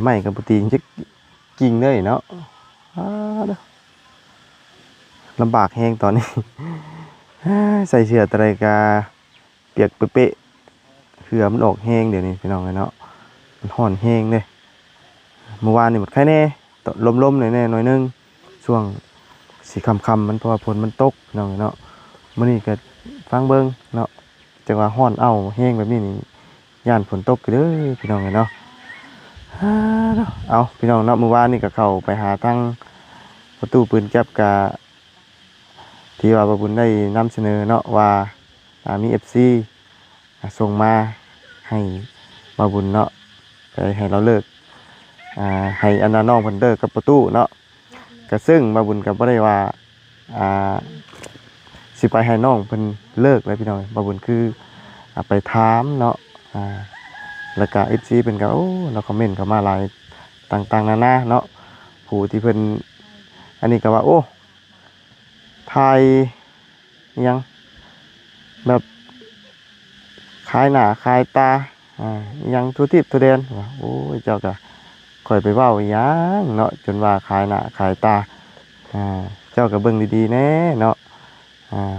ໄມ້ກໍບໍ່ຕີງຈັກກິ່ງເລີຍເນາະ. ອ້າ ລຳບາກແຮງຕອນນີ້ ໃສ່ເສື້ອຕົວໃດກໍປຽກເປະໆ ເຫື່ອມັນອອກແຮງດຽວນີ້ພີ່ນ້ອງເອີຍເນາະ. ມັນຮ້ອນແຮງເດ້. ມື້ວານນີ້ບັດໄຄແດ່ ລົມໆ ແດ່ໜ້ອຍໜຶ່ງ ຊ່ວງຊິຄ່ຳໆ ມັນ ເພາະວ່າຝົນມັນຕົກພີ່ນ້ອງເອີຍເນາະ. ມື້ນີ້ກໍຟັງເບິ່ງເນາະ ຈັ່ງວ່າຮ້ອນເອົ້າແຮງແບບນີ້ນີ້ ຢ້ານຝົນຕົກຢູ່ເດີພີ່ນ້ອງເອີຍເນາະ. ເອົາ ພີ່ນ້ອງເນາະ ມື້ວານນີ້ກໍເຂົ້າໄປຫາທາງພໍ່ຕູ້ປືນແກັບ ກະທີ່ວ່າບ່າວບຸນໄດ້ນຳສະເໜີເນາະ ວ່າ ອ່າ ມີເອັຟຊີ ອ່າ ສົ່ງມາໃຫ້ບ່າວບຸນເນາະ ໄປໃຫ້ລາວເລີກ ອ່າ ໃຫ້ອັນນ່າ ນ້ອງເພິ່ນເລີກກັບພໍ່ຕູ້ເນາະ. ກະເຊິ່ງບ່າວບຸນກໍບໍ່ໄດ້ວ່າ ອ່າ ຊິໄປໃຫ້ນ້ອງເພິ່ນເລີກເລີຍພີ່ນ້ອງ. ບ່າວບຸນຄື ອ່າ ໄປຖາມເນາະ ອ່າ ແລ້ວກະເອັຟຊີເພິ່ນກໍ ໂອ້ ລາວຄອມເມັນເຂົ້າມາຫຼາຍຕ່າງໆນານາເນາະ ຜູ້ທີ່ເພິ່ນ ອັນນີ້ກໍວ່າ ໂອ້ ຖ່າຍ ອີ່ຫຍັງ ແບບຂາຍໜ້າຂາຍຕາ ອ່າ ອີ່ຫຍັງທົ່ວທີບທົ່ວແດນ. ວ່າ ໂອ້ຍ ເຈົ້າກະ ຂ້ອຍໄປເວົ້າອີ່ຫຍັງເນາະ ຈົນວ່າຂາຍໜ້າຂາຍຕາ. ອ່າ ເຈົ້າກະເບິ່ງດີໆແດ່ເນາະ ອ່າ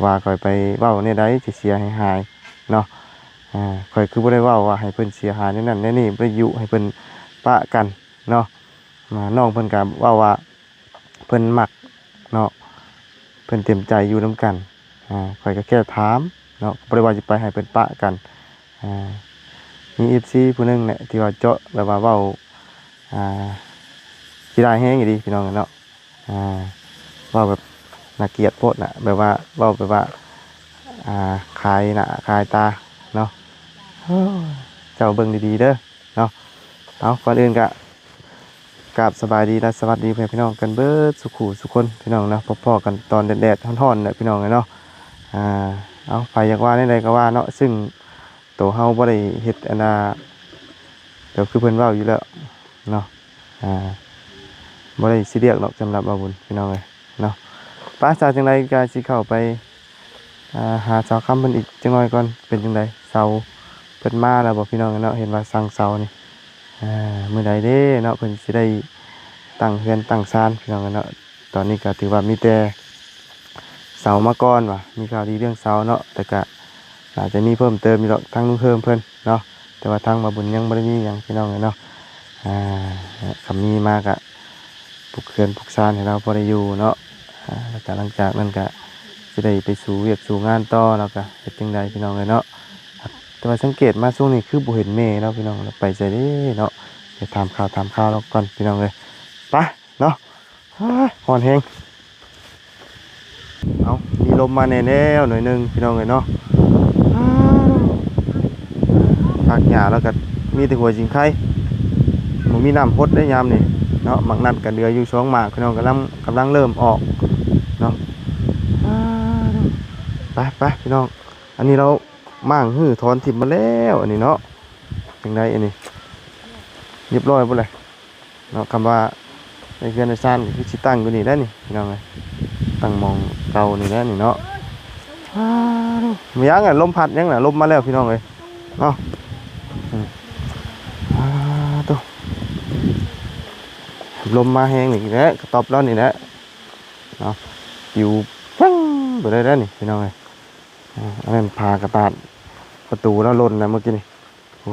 ວ່າຂ້ອຍໄປເວົ້າແນວໃດຊິເສຍໃຫ້ຫາຍເນາະ. ອ່າ ຂ້ອຍຄືບໍ່ໄດ້ເວົ້າວ່າໃຫ້ເພິ່ນເສຍຫາຍແນວນັ້ນແນວນີ້ ບໍ່ໄດ້ຍຸໃຫ້ເພິ່ນປະກັນເນາະ. ອ່າ ນ້ອງເພິ່ນກະເວົ້າວ່າ ເພິ່ນມັກເນາະ ເພິ່ນເຕັມໃຈຢູ່ນຳກັນ. ອ່າ ຂ້ອຍກໍແຄ່ຖາມເນາະ ບໍ່ໄດ້ວ່າຊິໄປໃຫ້ເພິ່ນປະກັນ. ອ່າ ມີເອັຟຊີຜູ້ໜຶ່ງແຫຼະທີ່ວ່າເຈາະ ແບບວ່າເວົ້າ ອ່າ ຂີ້ຮ້າຍແຮງອີ່ຫຼີພີ່ນ້ອງເນາະ. ອ່າ ເວົ້າແບບໜ້າກຽດໂພດນະ ແບບວ່າເວົ້າແບບວ່າ ອ່າ ຂາຍໜ້າຂາຍຕາເນາະ. ໂອ້ຍ ເຈົ້າເບິ່ງດີໆເດີ ເນາະ. ເອົາ ກ່ອນອື່ນກະກາບສະບາຍດີ ແລະ ສະຫວັດດີພໍ່ແມ່ພີ່ນ້ອງກັນເບິດສູ່ຄູ່ສູ່ຄົນພີ່ນ້ອງເນາະ. ພໍ້ກັນຕອນແດດໆຮ້ອນໆແຫຼະພີ່ນ້ອງເອີຍເນາະ. ອ່າ ເອົາ ໃຜຢາກວ່າແນວໃດກໍວ່າເນາະ ຊຶ່ງໂຕເຮົາບໍ່ໄດ້ເຮັດອັນນ່າ ກໍຄືເພິ່ນເວົ້າຢູ່ແລ້ວເນາະ. ອ່າ ບໍ່ໄດ້ຊີຣຽສດອກສຳລັບບ່າວບຸນພີ່ນ້ອງເອີຍເນາະ. ໄປ ຖ້າຈັ່ງໃດກໍຊິເຂົ້າໄປ ອ່າ ຫາສາວຄຳເພິ່ນອີກຈັກໜ້ອຍກ່ອນ ເປັນຈັ່ງໃດ ເສົາເພິ່ນມາແລ້ວບໍ່ພີ່ນ້ອງເອີຍເນາະ. ເຫັນວ່າສັ່ງເສົານີ້ ອ່າ ມື້ໃດເດ້ເນາະ ເພິ່ນຊິໄດ້ຕັ້ງເຮືອນຕັ້ງຊານພີ່ນ້ອງເອີຍເນາະ. ຕອນນີ້ກໍຖືວ່າມີແຕ່ເສົາມາກ່ອນວ່າ ມີຂ່າວດີເລື່ອງເສົາເນາະ ແຕ່ກະໜ້າຈະມີເພີ່ມເຕີມຢູ່ດອກ ທາງລຸງເຮີມເພິ່ນເນາະ. ແຕ່ວ່າທາງບ່າວບຸນຍັງບໍ່ໄດ້ມີຫຍັງພີ່ນ້ອງເອີຍເນາະ. ອ່າ ຄັນມີມາກະປຸກເຮືອນປຸກຊານໃຫ້ລາວພໍໄດ້ຢູ່ເນາະ. ອ່າ ແລ້ວກະຫຼັງຈາກນັ້ນກະຊິໄດ້ໄປສູ່ວຽກສູ່ງານຕໍ່ ແລ້ວກະເຮັດຈັ່ງໃດພີ່ນ້ອງເອີຍເນາະ. ແຕ່ວ່າສັງເກດມາຊ່ວງນີ້ຄືບໍ່ເຫັນແມ່ລາວພີ່ນ້ອງ ລາວໄປໃສເດ້ເນາະ. ໄປຖາມຂ່າວຖາມຄາວລາວກ່ອນພີ່ນ້ອງເອີຍ ໄປເນາະ. ຮ້ອນແຮງ. ເອົາ ມີລົມມາແດ່ແລ້ວໜ້ອຍໜຶ່ງພີ່ນ້ອງເອີຍເນາະ. ຜັກຫຍ້າແລ້ວກໍມີແຕ່ຫົວສິງໄຄ ບໍ່ມີນ້ຳຫົດໄດ້ຍາມນີ້ເນາະ. ໝາກນັດກໍເຫຼືອຢູ່ສອງໝາກພີ່ນ້ອງ ກຳລັງ ກຳລັງເລີ່ມອອກເນາະ. ໄປໆ ພີ່ນ້ອງ ອັນນີ້ລາວມ້າງຮື້ຖອນຖິ້ມມາແລ້ວ ອັນນີ້ເນາະ. ຈັ່ງໃດອັນນີ້ ຮຽບຮ້ອຍບໍ່ແຫຼະ ເນາະ. ຄຳວ່າໃນເຮືອນໃນຊານກໍຄືຊິຕັ້ງຢູ່ນີ້ແຫຼະນີ້ພີ່ນ້ອງເອີຍ ຕັ້ງໝ່ອງເກົ່ານີ້ແຫຼະນີ້ເນາະ. ວ້າວ ມີຫຍັງອະ ລົມພັດຫຍັງນະ ລົມມາແລ້ວພີ່ນ້ອງເອີຍເນາະ. ອືມ ວ້າວ ໂທ້ ລົມມາແຮງນີ້ແຫຼະ ກະຕອບລາວນີ້ແຫຼະເນາະ ປິວແຟງໄປເລີຍແຫຼະນີ້ພີ່ນ້ອງເອີຍ. ອ່າ ອັນນັ້ນຜ້າກະຕາດ ປະຕູລາວຫຼົ່ນນະເມື່ອກີ້ນີ້. ໂອ້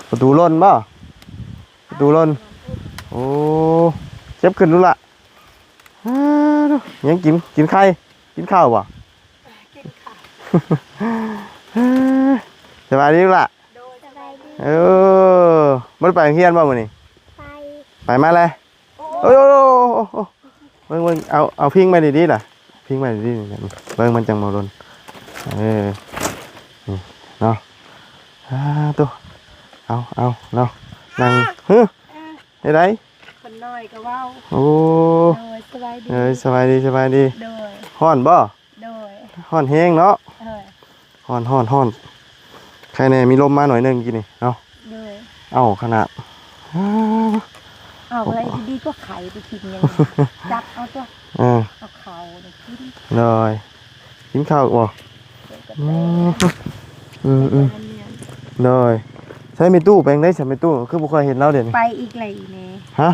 ປະຕູຫຼົ່ນບໍ່? ປະຕູຫຼົ່ນ. ໂອ້ ເກັບຂຶ້ນດູລະ. ຫຍັງກິນ ກິນໄຂ່ ກິນເຂົ້າບໍ່? ກິນເຂົ້າ. ສະບາຍດີລູກຫຼ້າ. ໂດຍ ສະບາຍດີ. ເອີ ບໍ່ໄດ້ໄປໂຮງຮຽນບໍ່ມື້ນີ້? ໄປ ໄປມາແລ້ວ. ໂອ້ ໂອ້ ໂອ້ ໂອ້ ເບິ່ງ ເບິ່ງ ເອົາ ເອົາພິງໄວ້ດີໆລະ ພິງໄວ້ດີໆ ເບິ່ງມັນຈັ່ງບໍ່ຫຼົ່ນ. ເອີ ນີ້ເນາະ. ອ່າ ໂຕ ເອົາ ເອົາເນາະ ນັ່ງ. ຮຶ ເອີ ເຮັດໃດ? ຄົນນ້ອຍກໍເວົ້າ. ໂອ້ ໂດຍ ສະບາຍດີ. ເອີ ສະບາຍດີ ສະບາຍດີ. ໂດຍ ຮ້ອນບໍ່? ໂດຍ ຮ້ອນແຮງເນາະ. ເອີ ຮ້ອນ ຮ້ອນ ຮ້ອນ ໄຄແນ່ມີລົມມາໜ້ອຍໜຶ່ງກີ້ນີ້ເນາະ. ໂດຍ ເອົາຂະໜາດ ເອົາໄວ້ດີໆ ກໍໄຂໄປກິນຫຍັງ ຈັບເອົາຕົວະ. ເອີ ເອົາເຂົ້ານີ້ກິນ. ໂດຍ ກິນເຂົ້າບໍ່? ອືມ ອືມ ອືມ ໂດຍ. ໃສແມ່ຕູ້ ໄປຈັ່ງໃດ ໃສແມ່ຕູ້ ຄືບໍ່ຄ່ອຍເຫັນລາວດຽວນີ້? ໄປອີກແລ້ວອີແມ່. ຮະ?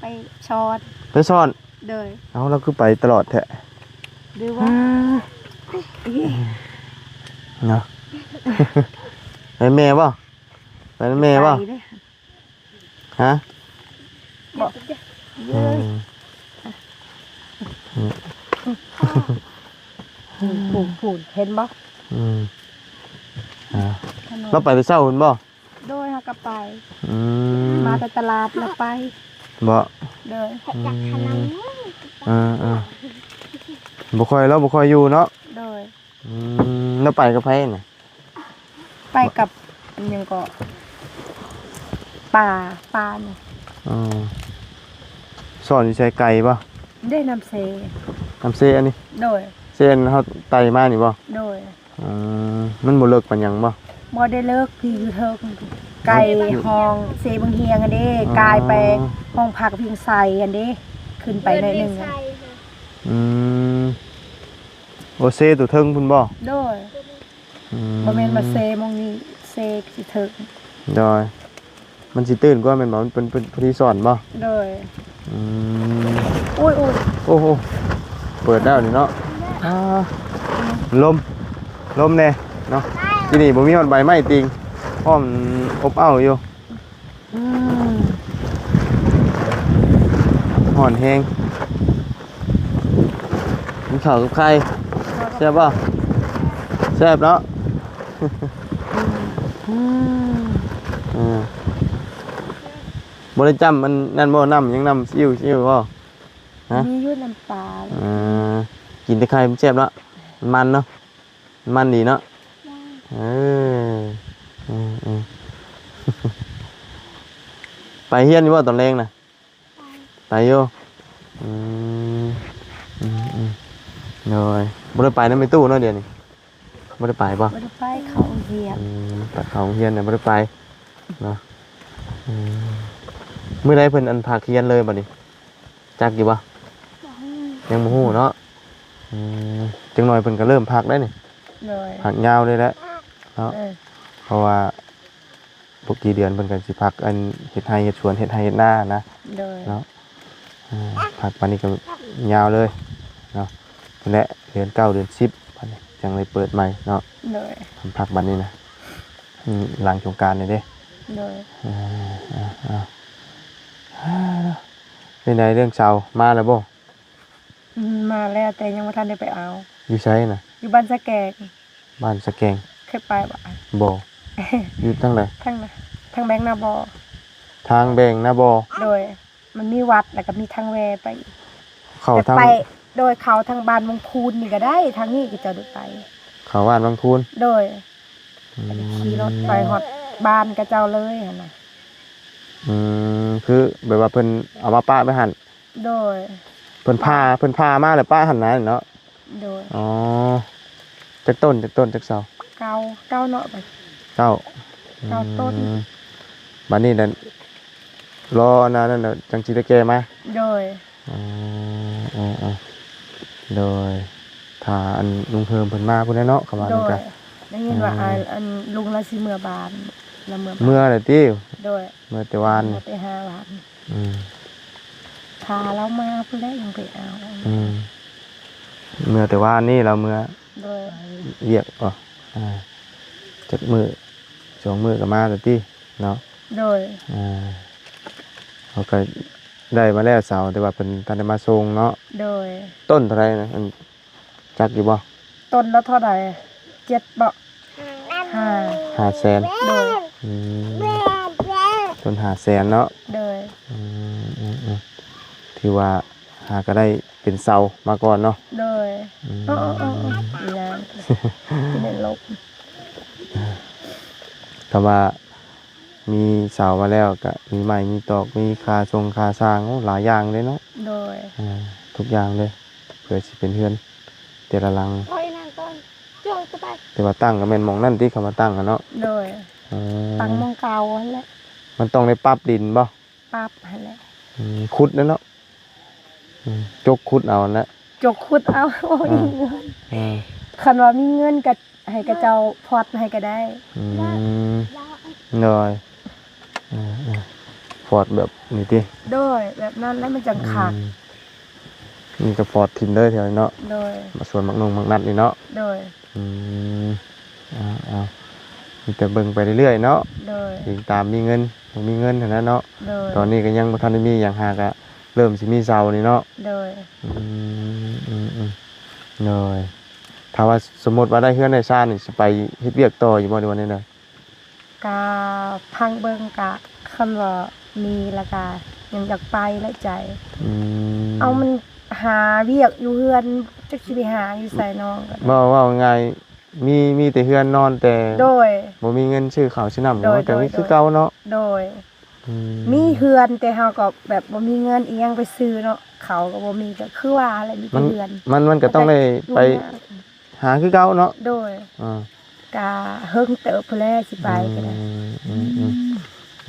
ໄປຊ້ອນ. ໄປຊ້ອນ? ໂດຍ. ເອົ້າ ລາວຄືໄປຕະຫຼອດແທ້? ຫຼືວ່າ ເນາະ. ໄປແມ່ບໍ່? ໄປນຳແມ່ບໍ່? ໄປເດ້. ຮະ? ບໍ່. ອືມ ພຸ້ນໆ ເຫັນບໍ່? ອືມ ລາວໄປແຕ່ເຊົ້າພຸ້ນບໍ່? ໂດຍ ເຮົາກໍໄປ. ອືມ ມາແຕ່ຕະຫຼາດລາວໄປ. ບໍ່? ໂດຍ. ອືມ ເອີໆ ບໍ່ຄ່ອຍ ລາວບໍ່ຄ່ອຍຢູ່ເນາະ? ໂດຍ. ອືມ ແລ້ວໄປກັບໃຜນະ? ໄປກັບອັນຫຍັງເກາະ ປາ ປານີ້. ອໍ ຊ້ອນຢູ່ໃສ ໄກບໍ່? ເດ້ ນ້ຳເຊ. ນ້ຳເຊອັນນີ້? ໂດຍ. ເຊອັນເຮົາໄຕ່ມານີ້ບໍ່? ໂດຍ. ອືມ ມັນບໍ່ເລິກປານຫຍັງບໍ່? ບໍ່ໄດ້ເລິກ ພີ້ຢູ່ເທິງ ໄກຫ້ອງເຊບັງຮຽງຫັ້ນເດ້. ອໍ ກາຍໄປຫ້ອງພັກພິງໄຊຫັ້ນເດ້ ຂຶ້ນໄປໜ້ອຍໜຶ່ງ. ອືມ ໂອ ເຊຕົວເທິງພຸ້ນບໍ່? ໂດຍ. ອືມ ບໍ່ແມ່ນວ່າເຊໝ່ອງນີ້ ເຊຊິເຖິງ. ໂດຍ. ມັນຊິຕື້ນກວ່າແມ່ນບໍ່? ມັນເປັນ ເປັນຜູ້ທີ່ສອນບໍ່? ໂດຍ. ອືມ ໂອ້ຍໆ ໂອ້ໂຫ ເປີດແລ້ວນີ້ເນາະ. ອາ ລົມ ລົມແດ່ເນາະ. ທີ່ນີ້ບໍ່ມີຮອດໃບໄມ້ຕິງ ພ້ອມອົບເອົ້າຢູ່. ອືມ ຮ້ອນແຮງ. ກິນເຂົ້າກັບໄຂ່ ແຊບບໍ່? ແຊບເນາະ. ອືມ ເອີ ບໍ່ໄດ້ຈ້ຳອັນນັ້ນບໍ່? ນ້ຳຫຍັງ ນ້ຳຊີອິ້ວ ຊີອິ້ວບໍ່? ຮະ? ມີຢູ່ນ້ຳປາ. ເອີ ກິນແຕ່ໄຂ່ມັນແຊບເນາະ ມັນເນາະ. ມັນດີເນາະ. ເອີ ເອີ ເອີ ໄປຮຽນຢູ່ບໍ່ຕອນແລງນະ? ໄປ ໄປຢູ່. ອືມ ອືມ ອືມ ໂດຍ. ບໍ່ໄດ້ໄປນຳແມ່ຕູ້ເນາະດຽວນີ້? ບໍ່ໄດ້ໄປບໍ່? ບໍ່ໄດ້ໄປ ເຂົ້າໂຮງຮຽນ. ອືມ ໄປເຂົ້າໂຮງຮຽນແລ້ວບໍ່ໄດ້ໄປເນາະ. ອືມ ມື້ໃດເພິ່ນອັນພັກຮຽນເລີຍບັດນີ້? ຈັກຢູ່ບໍ່? ຍັງບໍ່ຮູ້ເນາະ. ອືມ ຈັກໜ່ອຍເພິ່ນກໍເລີ່ມພັກໄດ້ນີ້. ໂດຍ. ພັກຍາວເລີຍແຫຼະເນາະ. ເອີ ເພາະວ່າບໍ່ກີ່ເດືອນເພິ່ນກໍຊິພັກ ອັນ ເຮັດໄຮ່ເຮັດສວນ ເຮັດໄຮ່ເຮັດນານະ. ໂດຍ. ເນາະ. ອືມ ພັກປານນີ້ກໍຍາວເລີຍເນາະ. ພຸ້ນແຫຼະ ເດືອນເກົ້າ ເດືອນສິບ ບັດນີ້ຈັ່ງໄດ້ເປີດໃໝ່ເນາະ. ໂດຍ. ພັກບັດນີ້ນະ. ອືມ ຫຼັງສົງການນີ້ເດ້. ໂດຍ. ເອີ ເອີ ເອີ ເປັນໃດເລື່ອງເຊົາ ມາແລ້ວບໍ່? ອືມ ມາແລ້ວ ແຕ່ຍັງບໍ່ທັນໄດ້ໄປເອົາ. ຢູ່ໃສນະ? ຢູ່ບ້ານສະແກງ. ບ້ານສະແກງ ເຄີຍໄປບໍ່? ບໍ່. ຢູ່ທາງໃດ? ທາງ ທາງແບງນາບໍ່. ທາງແບງນາບໍ່? ໂດຍ. ມັນມີວັດ ແລ້ວກໍມີທາງແວ່ໄປ. ເຂົ້າທາງ ໂດຍ ເຂົ້າທາງບ້ານວັງຄູນນີ້ກໍໄດ້ ທາງນີ້ເຂົາເຈົ້າໄດ້ໄປ. ເຂົ້າບ້ານວັງຄູນ? ໂດຍ. ອືມ ຂີ່ລົດໄປຮອດບ້ານເຂົາເຈົ້າເລີຍຫັ້ນນະ. ອືມ ຄືແບບວ່າເພິ່ນເອົາມາປະໄວ້ຫັ້ນ? ໂດຍ. ເພິ່ນພາ ເພິ່ນພາມາແລ້ວປະຫັ້ນນະເນາະ. ໂດຍ. ອໍ ຈັກຕົ້ນ ຈັກຕົ້ນ ຈັກເສົາ? ເກົ້າ ເກົ້າເນາະ. ເກົ້າ ເກົ້າຕົ້ນ. ອືມ ບັດນີ້ນັ້ນ ລໍອັນນັ້ນ ຈັ່ງຊິໄດ້ແກ່ມາ. ໂດຍ. ອໍ ອໍ ອໍ ໂດຍ. ຖ້າອັນລຸງເຮີມເພິ່ນມາພຸ້ນແຫຼະເນາະ ເຂົາວ່ານັ້ນກະ. ໂດຍ. ໄດ້ຍິນວ່າ ອືມ ອັນ ອັນລຸງລາວຊິເມືອບ້ານ ລາວເມືອບ້ານ. ເມືອແລ້ວຕິ? ໂດຍ. ເມືອແຕ່ວານ. ເມືອແຕ່ຫ້າວານ. ອືມ ຖ້າລາວມາພຸ້ນແຫຼະ ຍັງໄປເອົາ. ອືມ ເມືອແຕ່ວານນີ້ລາວເມືອ. ໂດຍ. ວຽກບໍ່? ອ່າ ຈັກມື້ ສອງມື້ກໍມາແລ້ວຕິເນາະ? ໂດຍ. ອ່າ ເຮົາກໍໄດ້ມາແລ້ວເສົາ ແຕ່ວ່າເພິ່ນທັນໄດ້ມາສົ່ງເນາະ. ໂດຍ. ຕົ້ນເທົ່າໃດນະ? ອັນ ຈັກຢູ່ບໍ່? ຕົ້ນລະເທົ່າໃດ? ເຈັດບໍ່? ຫ້າ ຫ້າແສນ. ໂດຍ. ອືມ ຕົ້ນຫ້າແສນເນາະ. ໂດຍ. ອືມ ອືມ ອືມ ຖືວ່າຫາກໍໄດ້ເປັນເສົາມາກ່ອນເນາະ. ໂດຍ. ອືມ ເອີໆໆ ອີ່ຫຍັງ ຊິໄດ້ລົບ ຄຳວ່າມີເສົາມາແລ້ວ ກະມີໄມ້ ມີຕອກ ມີຄ່າຊົງຄ່າຊ່າງ ໂອ້ ຫຼາຍຢ່າງເດ້ເນາະ. ໂດຍ. ອ່າ ທຸກຢ່າງເລີຍ ເພື່ອຊິເປັນເຮືອນແຕ່ລະຫຼັງ. ແຕ່ວ່າຕັ້ງກໍແມ່ນໝ່ອງນັ້ນຕິ ເຂົາມາຕັ້ງຫັ້ນເນາະ. ໂດຍ. ອືມ ຕັ້ງໝ່ອງເກົ່າຫັ້ນແຫຼະ. ມັນຕ້ອງໄດ້ປັບດິນບໍ່? ປັບຫັ້ນແຫຼະ. ອືມ ຂຸດແລ້ວເນາະ. ອືມ ຈົກຂຸດເອົາຫັ້ນແຫຼະ. ຈົກຂຸດເອົາ ບໍ່ມີເງິນ. ອ່າ ຄັນວ່າມີເງິນກໍໃຫ້ເຂົາເຈົ້າຜ່ອນໃຫ້ກໍໄດ້. ອືມ ໂດຍ ເອີໆ ຟອດແບບນີ້ຕິ? ໂດຍ ແບບນັ້ນແຫຼະມັນຈັ່ງຄັກ. ອືມ ນີ້ກໍຟອດຖິ້ມເລີຍແຖວນີ້ເນາະ. ໂດຍ ມາສວນໝາກນົງໝາກນັດນີ້ເນາະ. ໂດຍ ອືມ ເອົາໆ ມີແຕ່ເບິ່ງໄປເລື້ອຍໆເນາະ. ໂດຍ ອີງຕາມມີເງິນບໍ່ມີເງິນຫັ້ນນະເນາະ. ໂດຍ ຕອນນີ້ກໍຍັງບໍ່ທັນໄດ້ມີຫຍັງ ຫາກະເລີ່ມຊິມີເຊົານີ້ເນາະ. ໂດຍ ອືມ ອືມໆ ໂດຍ ຖ້າວ່າສົມມຸດວ່າໄດ້ເຮືອນໄດ້ຊານນີ້ ຊິໄປເຮັດວຽກຕໍ່ຢູ່ບໍ່ ຫຼືວ່າແນວໃດ? ກະພັງເບິ່ງ ກະຄັນວ່າມີລະກະຍັງຢາກໄປແຫຼະໃຈ. ອືມ ເອົາ ມັນຫາວຽກຢູ່ເຮືອນ ຈັກຊິໄປຫາຢູ່ໃສເນາະ. ເວົ້າ ເວົ້າງ່າຍ ມີ ມີແຕ່ເຮືອນນອນແຕ່ ໂດຍ ບໍ່ມີເງິນຊື້ເຂົ້າຊື້ນ້ຳ ໂດຍ ກໍ ໂດຍ ກໍມີຄືເກົ່າເນາະ. ໂດຍ ອືມ ມີເຮືອນແຕ່ເຮົາກໍແບບບໍ່ມີເງິນອີ່ຫຍັງໄປຊື້ເນາະ ເຂົ້າກໍບໍ່ມີ ກໍຄືວ່າແຫຼະ ມີແຕ່ເຮືອນ. ມັນ ມັນ ມັນກໍຕ້ອງໄດ້ໄປຫາຄືເກົ່າເນາະ. ໂດຍ ອ່າ ກະເຫິງເຕີບພຸ້ນແຫຼະຊິໄປກໍໄດ້. ອືມ ອືມ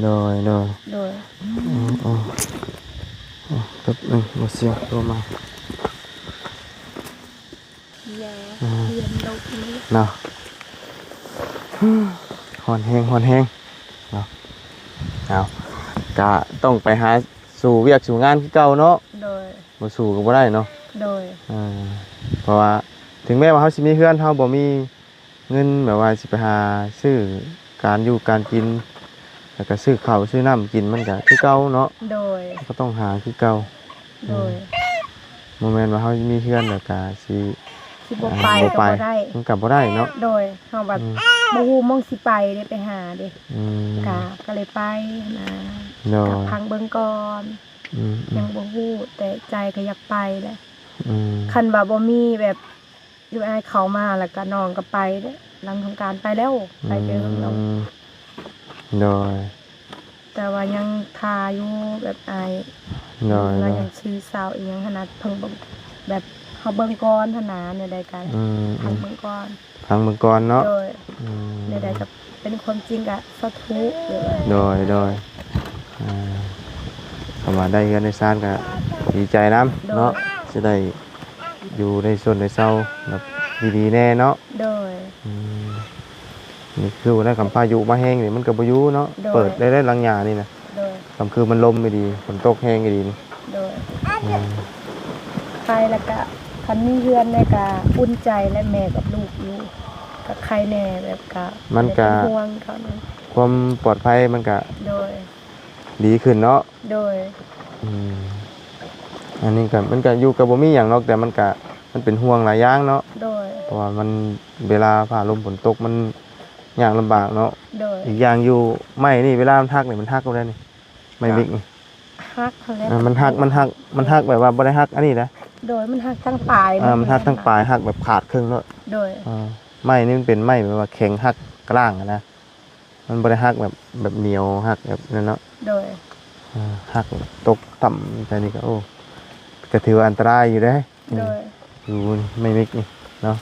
ໆ ໂດຍ ໂດຍ ໂດຍ ໂອ້ ໂອ້ ໂອ້ ແປັບໜຶ່ງ ບໍ່ສຽງໂທມາ. ເນາະ ຮ້ອນແຮງ ຮ້ອນແຮງເນາະ. ເອົາ ກະຕ້ອງໄປຫາສູ່ວຽກສູ່ງານຄືເກົ່າເນາະ. ໂດຍ ບໍ່ສູ້ກໍບໍ່ໄດ້ເນາະ. ໂດຍ ເອີ ເພາະວ່າເຖິງແມ້ວ່າເຮົາຊິມີເຮືອນ ເຮົາບໍ່ມີເງິນແບບວ່າຊິໄປຫາຊື້ການຢູ່ການກິນ ແລ້ວກໍຊື້ເຂົ້າຊື້ນ້ຳກິນ ມັນກໍຄືເກົ່າເນາະ. ໂດຍ ເຮົາກໍຕ້ອງຫາຄືເກົ່າ. ໂດຍ ອືມ ບໍ່ແມ່ນວ່າເຮົາມີເຮືອນແລ້ວກໍຊິ ຊິບໍ່ ອ່າ ໄປ ບໍ່ໄປ ກໍບໍ່ໄດ້ ມັນກໍບໍ່ໄດ້ເນາະ. ໂດຍ ເຮົາແບບ ອືມ ບໍ່ຮູ້ໝ່ອງຊິໄປເດ້ ໄປຫາເດ້. ອືມ ກະ ກໍເລີຍໄປນະ. ໂດຍ ກະພັງເບິ່ງກ່ອນ. ອືມໆ ຍັງບໍ່ຮູ້ ແຕ່ໃຈກໍຢາກໄປແຫຼະ. ອືມ ຄັນວ່າບໍ່ມີແບບ ຢູ່ອ້າຍເຂົ້າມາ ແລ້ວກໍນ້ອງກໍໄປເດ້ ຫຼັງສົງການໄປແລ້ວ ໄປເດີແລ້ວ. ອືມ ໂດຍ ແຕ່ວ່າຍັງຖ້າຢູ່ ແບບອ້າຍ ໂດຍ ວ່າຍັງຊິເຊົາອີ່ຫຍັງຫັ້ນນະ ເພິ່ນແບບເຮົາເບິ່ງກ່ອນຫັ້ນນະ ແນວໃດກໍ ອືມ ຟັງເບິ່ງກ່ອນ ຟັງເບິ່ງກ່ອນເນາະ. ໂດຍ ອືມ ແນວໃດກໍເປັນຄວາມຈິງກໍສາທຸ. ໂດຍ ໂດຍ ອ່າ ຄຳວ່າໄດ້ເຮືອນໄດ້ຊານກໍດີໃຈນຳເນາະ. ໂດຍ ຊິໄດ້ ຢູ່ໃນຊົນໃນເຊົາແບບດີໆແດ່ເນາະ. ໂດຍ ອືມ ນີ້ຄືວ່າ ຄັນພາຍຸມາແຮງນີ້ມັນກໍບໍ່ຢູ່ເນາະ. ໂດຍ ເປີດໄດ້ ໄດ້ຫຼັງຫຍ້ານີ້ນະ. ໂດຍ ຄັນຄືມັນລົມອີ່ດີ ຝົນຕົກແຮງອີ່ດີນີ້. ໂດຍ ອືມ ໄປແລ້ວກະ ຄັນມີເຮືອນແລ້ວກະອຸ່ນໃຈແຫຼະ ແມ່ກັບລູກຢູ່ ກະໄຄແດ່ ແບບກະ ມັນກະ ບໍ່ໄດ້ເປັນຫ່ວງເຂົານະ ຄວາມປອດໄພມັນກະ ໂດຍ ດີຂຶ້ນເນາະ. ໂດຍ ອືມ ອັນນີ້ກໍ ມັນກໍຢູ່ກໍບໍ່ມີຫຍັງດອກ ແຕ່ມັນກໍ ມັນເປັນຫ່ວງຫຼາຍຢ່າງເນາະ. ໂດຍ ເພາະວ່າມັນ ເວລາຟ້າລົມຝົນຕົກມັນຍາກລຳບາກເນາະ. ໂດຍ ອີກຢ່າງຢູ່ໄມ້ນີ້ ເວລາມັນຫັກນີ້ ມັນຫັກບໍ່ໄດ້ນີ້ ໄມ້ມິກນີ້ ຫັກຫັ້ນແຫຼະ. ເອີ ມັນຫັກ ມັນຫັກ ມັນຫັກແບບວ່າບໍ່ໄດ້ຫັກອັນນີ້ນະ. ໂດຍ ມັນຫັກທັງປາຍ ເອີ ມັນຫັກທັງປາຍ ຫັກແບບຂາດເຄິ່ງເນາະ. ໂດຍ ເອີ ໄມ້ນີ້ມັນເປັນໄມ້ແບບວ່າແຂງ ຫັກກະດ້າງຫັ້ນນະ. ມັນບໍ່ໄດ້ຫັກແບບ ແບບໜຽວ ຫັກແບບນັ້ນເນາະ. ໂດຍ ເອີ ຫັກຕົກຕ່ຳໃສ່ນີ້ກໍ ໂອ້ ກໍຖືວ່າອັນຕະລາຍຢູ່ເດ້. ໂດຍ ຢູ່ໄມ້ມິກນີ້ເນາະ.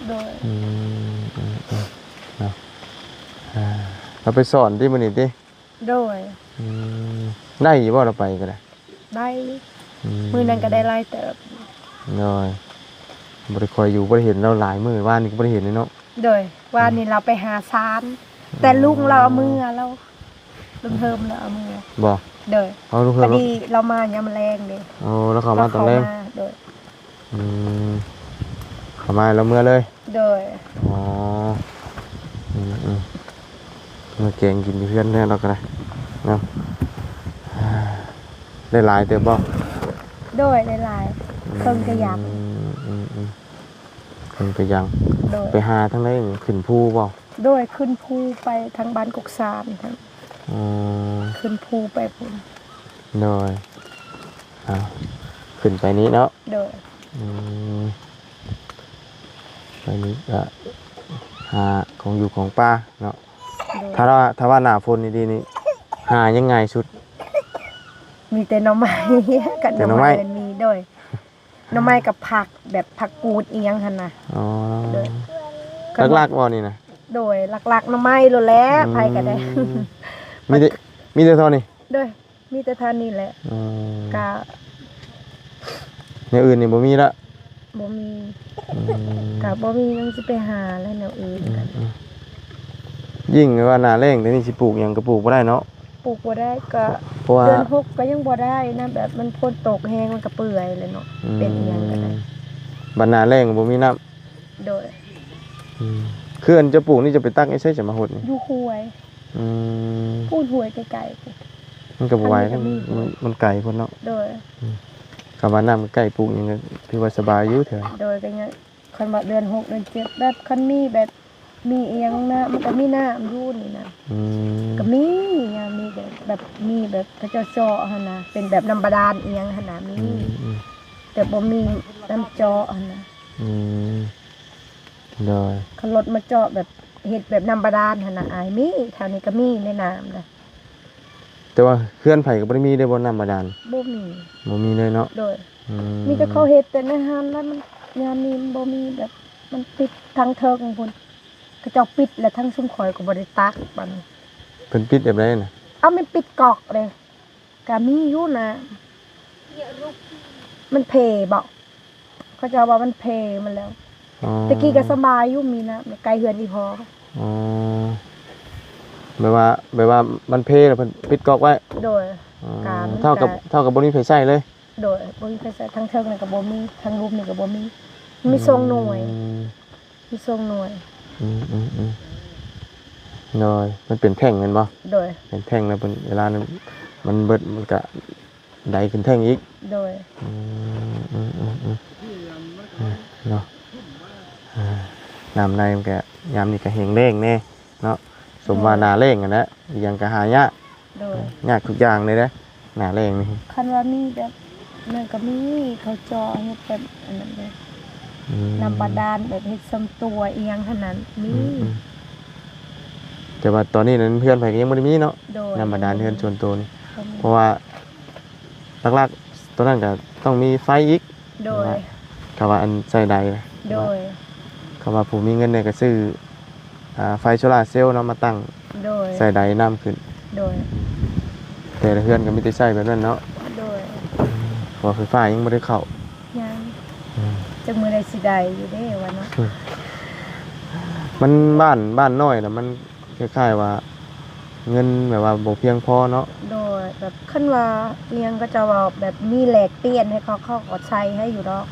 ໂດຍ ອືມ ເນາະ ອ່າ ເຮົາໄປສອນຕິມື້ນີ້ຕິ? ໂດຍ ອືມ ໄດ້ຢູ່ບໍ່ ລາວໄປກໍໄດ້? ໄດ້ ອືມ ມື້ນັ້ນກໍໄດ້ຫຼາຍເຕີບ. ໂດຍ ບໍ່ໄດ້ຄ່ອຍຢູ່ ບໍ່ໄດ້ເຫັນລາວຫຼາຍມື້ ວານນີ້ກໍບໍ່ໄດ້ເຫັນເລີຍເນາະ. ໂດຍ ວານນີ້ລາວໄປຫາຊານ ອືມ ແຕ່ລຸງລາວເອົາເມືອ ລາວ ລຸງເຮີມລາວເອົາເມືອ. ບໍ່? ໂດຍ ເອົາ ລຸງເຮີມ ພໍດີລາວມາຍາມແລງເດ້. ໂອ້ ລາວເຂົ້າມາຕອນແລງ. ໂດຍ ອືມ ເຂົ້າມາແລ້ວເມືອເລີຍ. ໂດຍ ອໍ ອືມໆ ມາແກງກິນຢູ່ເຮືອນແລ້ວ ລາວກໍໄດ້ເນາະ. ໄດ້ຫຼາຍເຕີບບໍ່? ໂດຍ ໄດ້ຫຼາຍ ອືມ ເຄິ່ງກະຫຍັງ. ອືມໆ ເຄິ່ງກະຫຍັງ. ໂດຍ ໄປຫາທາງໃດ? ຂຶ້ນພູບໍ່? ໂດຍ ຂຶ້ນພູໄປທາງບ້ານກົກສານ. ອໍ ຂຶ້ນພູໄປພຸ້ນ. ໂດຍ ເອົາ ຂຶ້ນໄປນີ້ເນາະ. ໂດຍ ອືມ ໄປນີ້ກະຫາຂອງຢູ່ຂອງປາເນາະ. ໂດຍ ຖ້າວ່າ ຖ້າວ່າໜ້າຝົນນີ້ດີນີ້ ຫາຫຍັງງ່າຍສຸດ? ມີແຕ່ໜໍ່ໄມ້ ກັບ ແຕ່ໜໍ່ໄມ້ ໜໍ່ໄມ້ມັນມີ. ໂດຍ ໜໍ່ໄມ້ກັບຜັກ ແບບຜັກກູດອີ່ຫຍັງຫັ້ນນະ. ອໍ ໂດຍ ຫຼັກໆບໍ່ນີ້ນະ? ໂດຍ ຫຼັກໆໜໍ່ໄມ້ໂລດແຫຼະ. ອືມ ໃຜກໍໄດ້ ມີແຕ່ ມີແຕ່ເທົ່ານີ້? ໂດຍ ມີແຕ່ເທົ່ານີ້ແຫຼະ. ອໍ ກະ ແນວອື່ນນີ້ບໍ່ມີລະ? ບໍ່ມີ. ອືມ ກະບໍ່ມີຫຍັງຊິໄປຫາແລ້ວ ແນວອື່ນ. ອືມ ກະ ອືມ ຍິ່ງວ່າໜ້າແລ້ງ ດຽວນີ້ຊິປູກຫຍັງກໍປູກບໍ່ໄດ້ເນາະ ປູກບໍ່ໄດ້ ກໍ ເພາະວ່າ ເດືອນຫົກກໍຍັງບໍ່ໄດ້ນະ ແບບມັນຝົນຕົກແຮງ ມັນກໍເປື່ອຍແລ້ວເນາະ ອືມ ເປັນອີ່ຫຍັງກໍໄດ້ ບັດໜ້າແລ້ງບໍ່ມີນ້ຳ ໂດຍ ອືມ ຄືອັນເຈົ້າປູກນີ້ ເຈົ້າໄປຕັກຢູ່ໃສ ຈະມາຫົດນີ້ ຢູ່ຫ້ວຍ ອືມ ພຸ້ນ ຫ້ວຍໄກໆ ມັນກໍບໍ່ໄຫວ ທາງນີ້ກໍມີ ມັນ ມັນໄກພຸ້ນເນາະ ໂດຍ ອືມ ຄຳວ່ານ້ຳໃກ້ ປູກຫຍັງກໍຖືວ່າສະບາຍຢູ່ແຖວ ໂດຍ ກໍຍັງ ຄັນວ່າເດືອນຫົກເດືອນເຈັດ ແບບຄັນມີແບບ ມີອີ່ຫຍັງນະ ມັນກໍມີນ້ຳຢູ່ນີ້ນະ ອືມ ກໍມີ ຍາມນີ້ກໍແບບ ມີແບບເຂົາເຈົ້າເຈາະຫັ້ນນະ ເປັນແບບນ້ຳບາດານອີ່ຫຍັງຫັ້ນນະ ມີ ອືມໆ ແຕ່ບໍ່ມີນ້ຳເຈາະຫັ້ນນະ ອືມ ໂດຍ ຄັນລົດມາເຈາະແບບ ເຮັດແບບນ້ຳບາດານຫັ້ນນະ ອາຍ ມີ ແຖວນີ້ກໍມີໃນນ້ຳນະ ແຕ່ວ່າເຮືອນໃຜກໍບໍ່ໄດ້ມີເດ້ບໍ່ ນ້ຳບາດານ ບໍ່ມີ ບໍ່ມີເລີຍເນາະ ໂດຍ ອືມ ມີແຕ່ເຂົາເຮັດແຕ່ໃນຫັ້ນ ແລ້ວມັນ ຍາມນີ້ມັນບໍ່ມີແບບ ມັນປິດທາງເທິງພຸ້ນ ເຂົາເຈົ້າປິດ ແລ້ວທາງຊຸມຂ້ອຍກໍບໍ່ໄດ້ຕັກບັດນີ້ ເພິ່ນປິດແບບໃດນະ ເອົາ ມັນປິດກອກເດ້ ກະມີຢູ່ນະ ມັນເພບໍ ເຂົາເຈົ້າວ່າມັນເພໝົດແລ້ວ ອໍ ແຕ່ກີ້ກໍສະບາຍຢູ່ ມີນ້ຳໃກ້ເຮືອນອີ່ພໍ່ ອໍ ແບບວ່າ ແບບວ່າມັນເພແລ້ວເພິ່ນປິດກອກໄວ້ ໂດຍ ອໍ ກະມັນ ເທົ່າກັບ ກະ ເທົ່າກັບບໍ່ມີໃຜໃຊ້ເລີຍ ໂດຍ ບໍ່ມີໃຜໃຊ້ ທາງເທິງນີ້ກໍບໍ່ມີ ທາງລຸ່ມນີ້ກໍບໍ່ມີ ມີສອງໜ່ວຍ ອືມ ມີສອງໜ່ວຍ ອືມໆ ໂດຍ ມັນເປັນແທ້ງແມ່ນບໍ່ ໂດຍ ເປັນແທ້ງແລ້ວເພິ່ນ ເວລານັ້ນມັນເບິດ ມັນກະໄດຂຶ້ນແທ້ງອີກ ໂດຍ ອືມໆ ເນາະ ອ່າ ນ້ຳໃນມັນກະ ຍາມນີ້ກະແຫ້ງແລ້ງແດ່ເນາະ ສົມວ່າ ໂດຍ ໜ້າແລ້ງຫັ້ນແຫຼະ ອີ່ຫຍັງກະຫາຍາກ ໂດຍ ຍາກທຸກຢ່າງເລີຍເດ້ ໜ້າແລ້ງນີ້ ຄັນວ່າມີແບບນັ້ນກໍມີ ເຂົາເຈາະເຮັດແບບອັນນັ້ນເດ້ ອືມ ນ້ຳບາດານແບບເຮັດສ່ວນຕົວອີ່ຫຍັງຫັ້ນນະ ມີ ອືມໆ ແຕ່ວ່າຕອນນີ້ນັ້ນເຮືອນໃຜກໍຍັງບໍ່ໄດ້ມີເນາະ ໂດຍ ນ້ຳບາດານເຮືອນສ່ວນຕົວນີ້ ບໍ່ມີ ເພາະວ່າຫຼັກໆ ຕອນນັ້ນກໍຕ້ອງມີໄຟອີກ ໂດຍ ຄຳວ່າອັນໃສ່ໃດນະ ໂດຍ ຄຳວ່າຜູ້ມີເງິນແດ່ກໍຊື້ ອ່າ ໄຟໂຊລາເຊວເນາະ ມາຕັ້ງ ໂດຍ ໃສ່ໃດນ້ຳຂຶ້ນ ໂດຍ ແຕ່ລະເຮືອນກໍມີແຕ່ໃຊ້ແບບນັ້ນເນາະ ໂດຍ ເພາະວ່າໄຟຟ້າຍັງບໍ່ໄດ້ເຂົ້າ ຍັງ ອືມ ຈັກມື້ໃດຊິໄດ້ຢູ່ເດ້ວ່າເນາະ ອືມ ມັນບ້ານ ບ້ານນ້ອຍລະມັນຄ້າຍໆວ່າ ເງິນແບບວ່າບໍ່ພຽງພໍເນາະ ໂດຍ ແບບຄັນວ່າອີ່ຫຍັງ ເຂົາເຈົ້າເວົ້າແບບມີແລກປ່ຽນໃຫ້ເຂົາ ເຂົາກໍໃສ່ໃຫ້ຢູ່ດອກ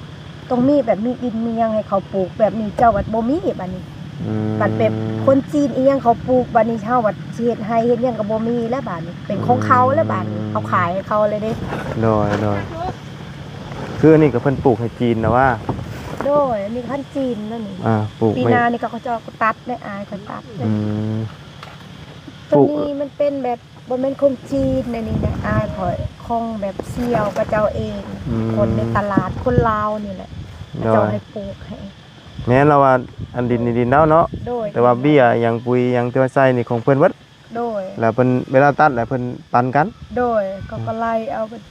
ຕ້ອງມີແບບມີດິນມີຫຍັງໃຫ້ເຂົາປູກ ແບບນີ້ເຈົ້າບັດບໍ່ມີບັດນີ້ ອືມ ບັດແບບຄົນຈີນອີ່ຫຍັງເຂົາປູກ ບັດນີ້ເຮົາບັດຊິເຮັດໄຮ່ເຮັດຫຍັງກໍບໍ່ມີແລ້ວ ບັດນີ້ເປັນຂອງເຂົາແລ້ວ ອືມ ບັດນີ້ເຮົາຂາຍໃຫ້ເຂົາເລີຍເດ້ ໂດຍ ໂດຍ ຄືອັນນີ້ກໍເພິ່ນປູກໃຫ້ຈີນນະວ່າ ໂດຍ ອັນນີ້ພັນຈີນນະນີ້ ອ່າ ປູກ ປີໜ້ານີ້ກໍເຂົາເຈົ້າກໍຕັດໄດ້ ອາຍກໍຕັດໄດ້ ອືມ ໂຕນີ້ມັນເປັນແບບ ບໍ່ແມ່ນຂອງຈີນ ອັນນີ້ນະ ອາຍຂ້ອຍ ຂອງແບບສ່ຽວເຂົາເຈົ້າເອງ ອືມ ຄົນໃນຕະຫຼາດ ຄົນລາວນີ້ແຫຼະ ເຂົາເຈົ້າໃຫ້ປູກໃຫ້ ແມ່ນລະວ່າ ອັນດິນນີ້ດິນລາວເນາະ ໂດຍ ແຕ່ວ່າເບ້ຍຫຍັງ ປຸຍຫຍັງທີ່ວ່າໃສ່ນີ້ຂອງເພິ່ນເບິດ ໂດຍ ແລ້ວເພິ່ນ ເວລາຕັດແລ້ວເພິ່ນປັນກັນ ໂດຍ ເຂົາກໍໄລ່ເອົາ ອ່າ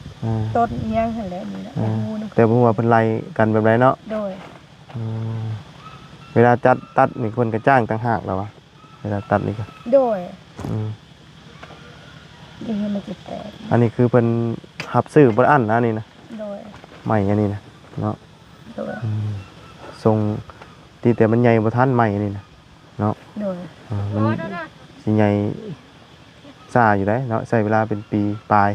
ຕົ້ນຫຍັງຫັ້ນແຫຼະນີ້ນະ ອ່າ ແຕ່ບໍ່ຮູ້ວ່າເພິ່ນໄລ່ກັນແບບໃດເນາະ ໂດຍ ອືມ ເວລາຈັດ ຕັດນີ້ເພິ່ນກໍຈ້າງຕ່າງຫາກລະວ່າ ເວລາຕັດນີ້ກໍ ໂດຍ ອືມ ນີ້ໃຫ້ມັນແຕກ ອັນນີ້ຄືເພິ່ນຮັບຊື້ບໍ່ອັ້ນນະ ອັນນີ້ນະ ໂດຍ ໄມ້ອັນນີ້ນະເນາະ ໂດຍ ອືມ ສົ່ງ ຕິແຕ່ມັນໃຫຍ່ບໍ່ທັນໄມ້ອັນນີ້ນະເນາະ ໂດຍ ອ່າ ມັນຊິໃຫຍ່ຊ້າຢູ່ໃດ໋ເນາະ ໃຊ້ເວລາເປັນປີປາຍ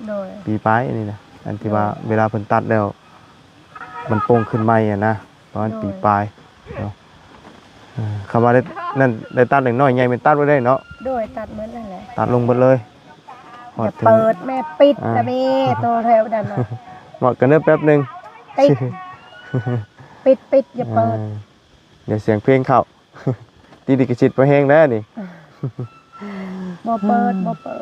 ໂດຍ ປີປາຍອັນນີ້ນະ ອັນທີ່ວ່າ ໂດຍ ເວລາເພິ່ນຕັດແລ້ວ ມັນໂປ່ງຂຶ້ນໃໝ່ຫັ້ນນະ ປະມານ ໂດຍ ປີປາຍເນາະ ເອີ ຄຳວ່າໄດ້ນັ້ນ ໄດ້ຕັດນ້ອຍໆ ໃຫຍ່ແມ່ນຕັດບໍ່ໄດ້ເນາະ ໂດຍ ຕັດໝົດນັ້ນແຫຼະ ຕັດລົງເບິດເລີຍ ຮອດເຖິງ ຢ່າເປີດແມ່ ປິດ ອ່າ ລະແມ່ ໂຕແຖວນັ້ນນະ ເໝາະກັນເດີແປັບໜຶ່ງ ປິດ ປິດ ປິດ ຢ່າເປີດ ອ່າ ດຽວສຽງເພງເຂົ້າ ຕິດລິຂະສິດພໍແຮງແລ້ວນີ້ ບໍ່ເປີດ ບໍ່ເປີດ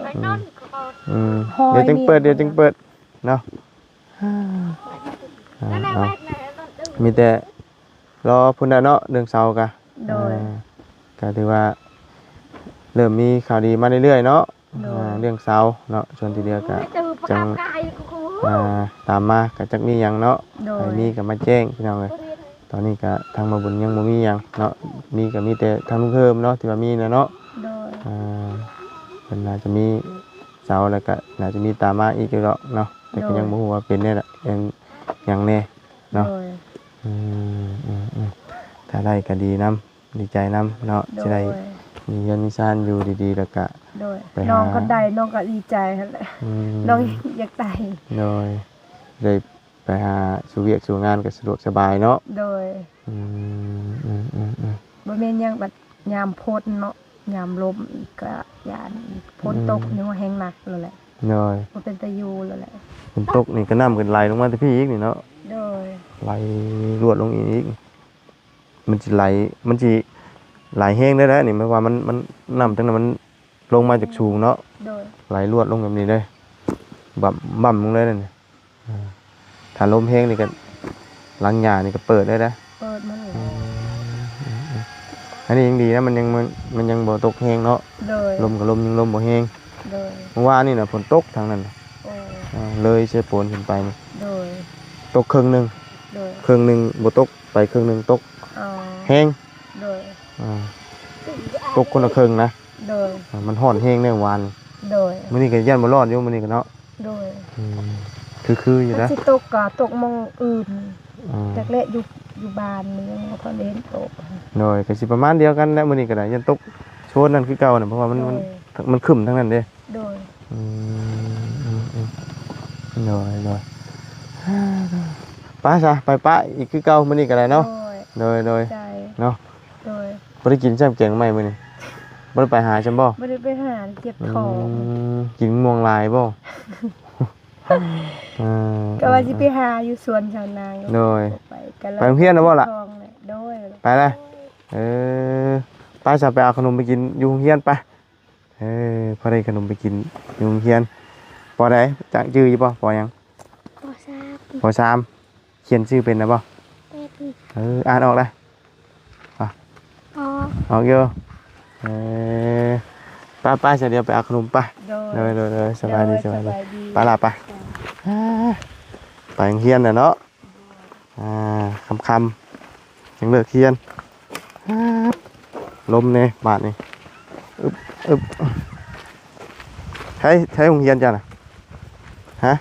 ອືມ ດຽວຈຶ່ງເປີດ ດຽວຈຶ່ງເປີດເນາະ ອ່າ ເອົາ ມີແຕ່ລໍພຸ້ນແຫຼະເນາະ ເລື່ອງເສົາກະ ໂດຍ ອ່າ ກະຖືວ່າເລີ່ມມີຂ່າວດີມາເລື້ອຍໆເນາະ ໂດຍ ອ່າ ເລື່ອງເສົາເນາະ ສ່ວນທີ່ເຫຼືອກະຈັ່ງ ອ່າ ຕາມມາ ກະຈັກມີຫຍັງເນາະ ໂດຍ ໃຜມີກະມາແຈ້ງພີ່ນ້ອງເອີຍ ຕອນນີ້ກະທາງບ່າວບຸນຍັງບໍ່ມີຫຍັງເນາະ ມີກະມີແຕ່ທາງລຸງເຮີມເນາະ ທີ່ວ່າມີນະເນາະ ໂດຍ ອ່າ ເພິ່ນໜ້າຈະມີເສົາ ແລ້ວກະໜ້າຈະມີຕາມມາອີກຢູ່ດອກເນາະ ແຕ່ກະ ໂດຍ ຍັງບໍ່ຮູ້ວ່າເປັນແນວໃດ ຫຍັງແນ່ເນາະ ໂດຍ ອືມ ອືມ ອືມ ຖ້າໄດ້ກະດີນຳ ດີໃຈນຳເນາະ ໂດຍ ຊິໄດ້ ມີເຮືອນມີຊານຢູ່ດີໆ ແລ້ວກະ ໂດຍ ໄປຫາ ນ້ອງກໍໄດ້ ນ້ອງກໍດີໃຈຫັ້ນແຫຼະ ອືມ ນ້ອງຢາກໄດ້ ໂດຍ ໄດ້ໄປຫາສູ່ວຽກສູ່ງານກໍສະດວກສະບາຍເນາະ ໂດຍ ອືມ ອືມໆໆ ບໍ່ແມ່ນຫຍັງ ບັດຍາມຝົນເນາະ ຍາມລົມອີກກໍຢ້ານ ຝົນຕົກ ອືມ ນີ້ແຮງໜັກແລ້ວແຫຼະ ໂດຍ ບໍ່ເປັນຕາຢູ່ແລ້ວແຫຼະ ຝົນຕົກນີ້ກໍນ້ຳກໍໄຫຼລົງມາແຕ່ພີ້ອີກນີ້ເນາະ ໂດຍ ໄຫຼລວດລົງອີກ ມັນຊິໄຫຼ ມັນຊິໄຫຼແຮງໄດ້ແຫຼະນີ້ ເພາະວ່າມັນ ມັນ ນ້ຳຈັ່ງນັ້ນມັນລົງມາຈາກສູງເນາະ ໂດຍ ໄຫຼລວດລົງແບບນີ້ເດ້ ບຳ ບຳລົງເລີຍນີ້ ອ່າ ຖ້າລົມແຮງນີ້ກໍ ຫຼັງຫຍ້ານີ້ກໍເປີດໄດ້ເດ້ ເປີດໝົດແລ້ວ ອືມ ອັນນີ້ຍັງດີນະ ມັນຍັງ ມັນ ມັນຍັງບໍ່ຕົກແຮງເນາະ ໂດຍ ລົມກໍລົມ ຍັງລົມບໍ່ແຮງ ໂດຍ ເມື່ອວານນີ້ນະຝົນຕົກທາງນັ້ນ ໂອ້ ອ່າ ເລີຍເຊໂປນຂຶ້ນໄປນີ້ ໂດຍ ຕົກເຄິ່ງໜຶ່ງ ໂດຍ ເຄິ່ງໜຶ່ງບໍ່ຕົກ ໄປເຄິ່ງໜຶ່ງຕົກ ອໍ ແຮງ ໂດຍ ອ່າ ຕົກຄົນລະເຄິ່ງນະ ໂດຍ ອ່າ ມັນຮ້ອນແຮງໃນວານ ໂດຍ ມື້ນີ້ກໍຢ້ານບໍ່ລອດຢູ່ ມື້ນີ້ກໍເນາະ ໂດຍ ອືມ ຄືໆຢູ່ນະ ຊິຕົກກໍຕົກໝ່ອງອື່ນ ອ່າ ຈັກແຫຼະ ຢູ່ ຢູ່ບ້ານນີ້ຍັງບໍ່ທັນໄດ້ເຫັນຕົກ ໂດຍ ກໍຊິປະມານດຽວກັນແຫຼະ ມື້ນີ້ກໍໄດ້ ຢ້ານຕົກໂຊນນັ້ນຄືເກົ່ານະ ເພາະວ່າມັນ ໂດຍ ມັນ ມັນຄຶ້ມທາງນັ້ນເດ້ ໂດຍ ອືມ ໂດຍ ໂດຍ ໄປຊະ ໄປປະອີກຄືເກົ່າມື້ນີ້ກໍໄດ້ເນາະ ໂດຍ ໂດຍ ໂດຍ ເນາະ ໂດຍ ບໍ່ໄດ້ກິນຊ້ຳແກງໜໍ່ໄມ້ມື້ນີ້ ບໍ່ໄດ້ໄປຫາຊ້ຳບໍ່? ບໍ່ໄດ້ໄປຫາ ເຈັບທ້ອງ ອືມ ກິນມ່ວງຫຼາຍບໍ່? ເອີ ກໍວ່າຊິໄປຫາຢູ່ສວນຊາວນາ ໂດຍ ໄປ ໄປໂຮງຮຽນແລ້ວບໍ່ລະ? ໂດຍ ໄປລະ ເອີ ໄປຊະ ໄປເອົາຂະໜົມໄປກິນຢູ່ໂຮງຮຽນໄປ ເອີ ພໍໄດ້ຂະໜົມໄປກິນຢູ່ໂຮງຮຽນ ປໍໃດ? ຈະຈື່ຢູ່ບໍ່? ປໍຫຍັງ? ປໍສາມ ປໍສາມ ຂຽນຊື່ເປັນແລ້ວບໍ່? ເປັນ ເອີ ອ່ານອອກລະ? ອອກ ອອກຢູ່ ເອີ ໄປໆ ຊະ ດຽວໄປເອົາຂະໜົມໄປ ໂດຍ ໂດຍ ໂດຍ ໂດຍ ສະບາຍດີ ໂດຍ ສະບາຍດີ ສະບາຍດີ ໄປລະ ໄປ ອ່າ ໄປໂຮງຮຽນແລ້ວເນາະ ອ່າ ຄ່ຳໆ ຈັ່ງເລີກຮຽນ ອ່າ ລົມແດ່ບາດນີ້ ອຶບ ອຶບ ໃສ ໃສໂຮງຮຽນເຈົ້ານະ? ຮະ?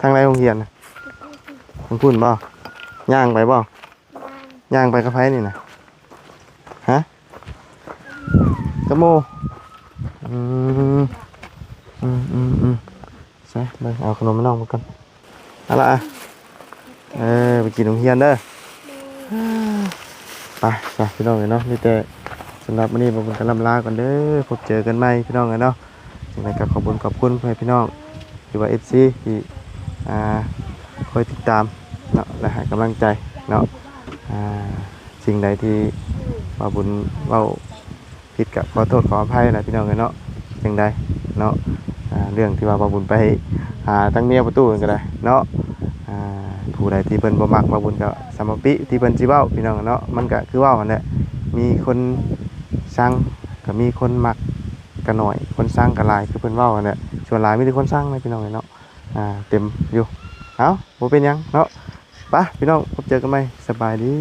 ທາງໃດໂຮງຮຽນນະ? ທາງພຸ້ນບໍ່? ຍ່າງໄປບໍ່? ຍ່າງໄປກັບໃຜນີ້ນະ? ຮະ? ກັບໝູ່ ອືມ ອືມໆໆ ໃສ່ ເບິ່ງ ເອົາຂະໜົມໃຫ້ນ້ອງເບິ່ງກ່ອນ ເອົາລະ ເອີ ໄປກິນໂຮງຮຽນເດີ ໄປຊະ ພີ່ນ້ອງເອີຍເນາະ ມີແຕ່ ສຳລັບມື້ນີ້ ບ່າວບຸນກໍລ່ຳລາກ່ອນເດີ ພົບເຈີກັນໃໝ່ ພີ່ນ້ອງເອີຍເນາະ ຈັ່ງໃດກໍຂອບຄຸນ ຂອບຄຸນພໍ່ແມ່ພີ່ນ້ອງ ຫຼືວ່າ ເອັຟຊີ ທີ່ ອ່າ ຄອຍຕິດຕາມເນາະ ແລະ ໃຫ້ກຳລັງໃຈເນາະ ອ່າ ສິ່ງໃດທີ່ບ່າວບຸນເວົ້າຜິດກໍຂໍໂທດຂໍອະໄພນະ ພີ່ນ້ອງເອີຍເນາະ ຈັ່ງໃດເນາະ ອ່າ ເລື່ອງທີ່ວ່າບ່າວບຸນໄປຫາທາງເມຍປະຕູນັ້ນກໍໄດ້ເນາະ ອ່າ ຜູ້ໃດທີ່ເພິ່ນບໍ່ມັກບ່າວບຸນກໍສຳມະປິທີ່ເພິ່ນຊິເວົ້າ ພີ່ນ້ອງເນາະ ມັນກໍຄືເວົ້າຫັ້ນແຫຼະ ມີຄົນຊັງກໍມີຄົນມັກ ກໍໜ້ອຍ ຄົນຊັງກໍຫຼາຍ ຄືເພິ່ນເວົ້າຫັ້ນແຫຼະ ສ່ວນຫຼາຍມີແຕ່ຄົນຊັງນະ ພີ່ນ້ອງເອີຍເນາະ ອ່າ ເຕັມຢູ່ ເອົ້າ ບໍ່ເປັນຫຍັງເນາະ ໄປ ພີ່ນ້ອງ ພົບເຈີກັນໃໝ່ ສະບາຍດີ.